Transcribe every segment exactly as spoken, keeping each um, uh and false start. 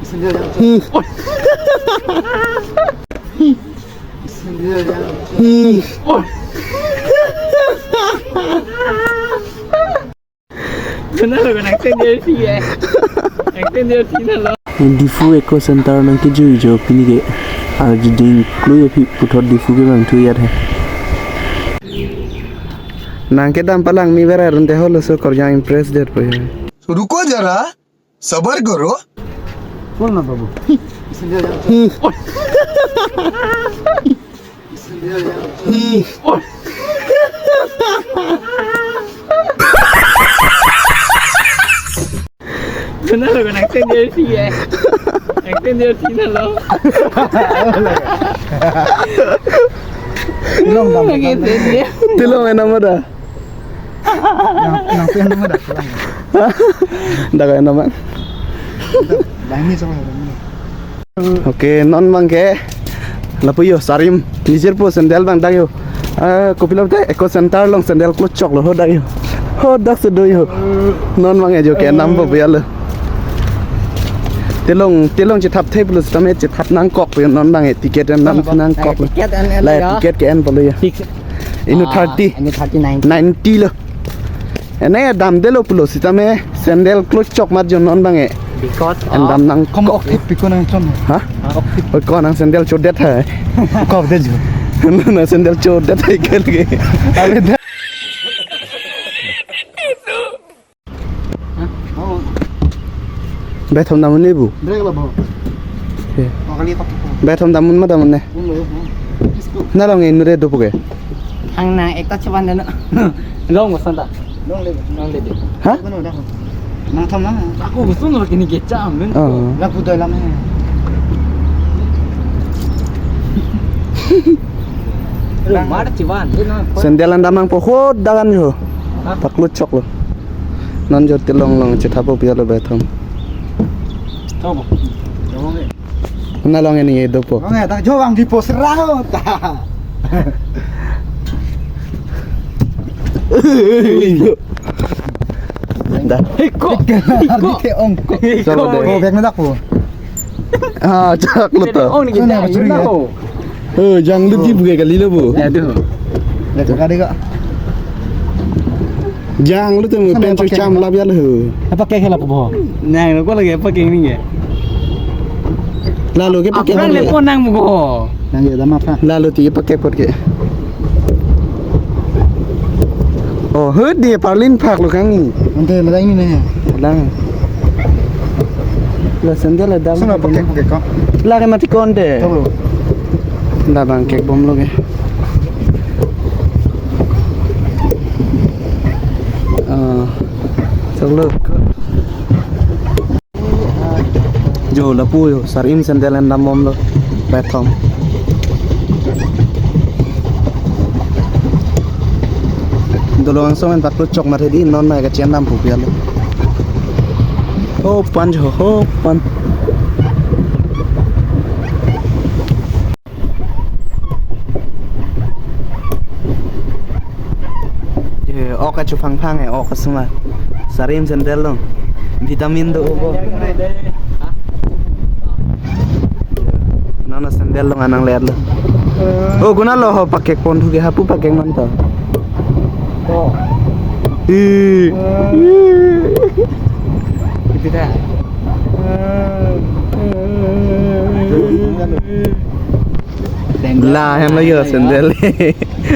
Hmm. Hmm. Kenal lo, nang sendal si ya. Nang sendal si na lo. Diphu Eco Center nangkejui jo pini ke. Arjuding klui aphi puthot Diphu kevangthu ya he. Nang kedam palangme berai runte holo so korjang impress det po ya. रुको जरा, सबर करो। Chol na babu. Hmm. Kenal lo, nang sendal si ya. Nang sendal si na lo. Long dam. Nang sendal. Tilong enam ada. Nang, nang pen nama dak lang. Dak enam. Dak ini sama ini. Oke, non abang ke lapu yo, Sarim. Nijir po sendal abang dak yo. Eh, kopilo te, Eco Center along sendal klo chok lo, ho dak yo. Ho dak si do yo. Non abang e jo ke nam po ya lo. Tilong, tilong chethap thep lo, sitame chethap nangkok po yo, non abang e ticket en nam nangkok lo. Ticket en, en la lo. Ticket ke-en po lo yo. Fix. Inu ah, thirty. Inu thirty, ninety. Ninety lo. Ene damde lo pulo sitame sendal klo chok mat jo non abang e. Because en dam nang kom kok. Ok, piko nang chon. Ha? Ok. Oi, ko nang sendal chodet hai. Kok de jo. Nang sendal chodet hai ke lagi. Abe da. Bethom damun ne bu. Break lo bo. Oke. Makali tak. Bethom damun ma damun ne. Bun lo, bun. Isko. Na long inre dopo ke. Hang na ekta chuban dano. Long bosan ta. Long le. Long le de. Ha? Bun lo dak. Nang tham na. Ako gusto no kini kecha men. Oh. Lapu doi lam he. Lo mar chuban de na. Sendal an damnang po ho dagan jo. Ha? Paklut chok lo. Non jo tilong along chethap po ya lo Bethom. Tobo. Tobo nge. Na long ini dopo. Long ya, tak jo bang di pos raho ta. Da. Hiko. Hiko. Di ke ong ko. Hiko. Ko bek na dak po. Ah, chak lo to. Oh, ni kita, you know. Oh, janglut ji bukai kali lo bu. Ya, aduh. Lihat kali kak. Janglut tu pen cham lap ya lo. Apa kek hela po? Nang lo ko lagi apa kek ni ya? Lalu ke pakai apa le po nang mo ko? Nang ya dama apa? Lalu ti pakai pot ke. Oh, hut dia parlin phak lo kang ni. Ante ladang ini ne. Ladang. La sendal ladang. Sana pakai pakai kok. La ke mati konde. Tahu. La bang kek bom lo ke. Ah, tahu lo. Jo lapu yo, Sarim sendal en dam bom lo, Bethom. Dolo langsung en takut chok mati di non mai kachian dam pu pian lo. Ho pan jo, ho pan. Ye, ok achu phang phang e, ok asuma. Sarim sendal long. Vitamin do obo. Nana sendal long anang ler lo. Oh, kuna lo ho pakek pon thu ke hapu pakek non to. Oh. Ih. Ih. Itu dah. La hem lo yo sendal.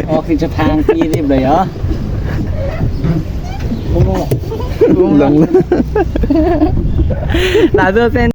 Ok, si chethang pi di bla yo. Long. La do sen.